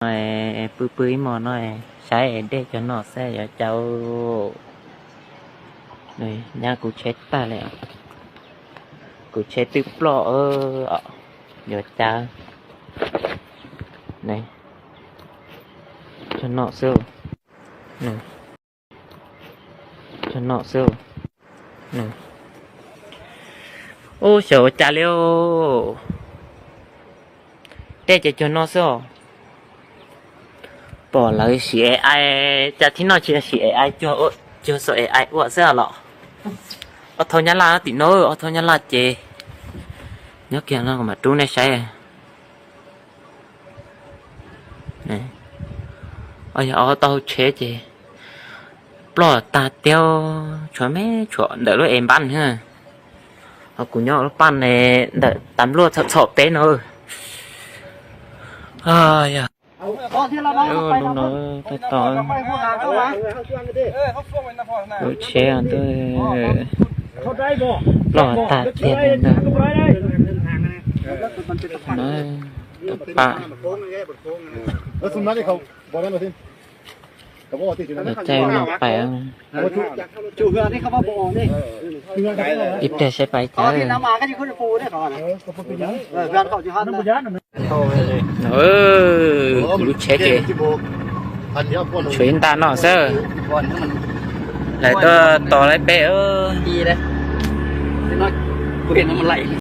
Pw pw ib hmos no, saib es dej cov no xwb yuav cas. Nyab kuv tsheb tag li, kuv tsheb twb ploj, yuav cas. Cov no xwb, cov no xwb. Ub, xyov ua cas li. Dej ces cuag no xwb os. Pom lawv siv A I, cas thib no tsis yog siv A I cuag, cuag xaus A I ua xwb los. Ob thaub Nyab Laj tim no, ob thaub Nyab Laj ces nyob kiag no kuv mam rub nej saib. Yog ob tau hauv tsheb ces ploj tag tiag, tshuav me tshuav ntawm lub es npab na. Ho kuv nyob lub paj ne, ntawm tas npluaj txhom txhom peb no. Lub no tab tom, lub tsheb ntawd ploj tag kiag li ntag. Tab pam, caij no pais. Ib pliag saib pais cas. Kuv lub tsheb ces tshuav ib nta no xwb. Lawv tuaj tos laib peb.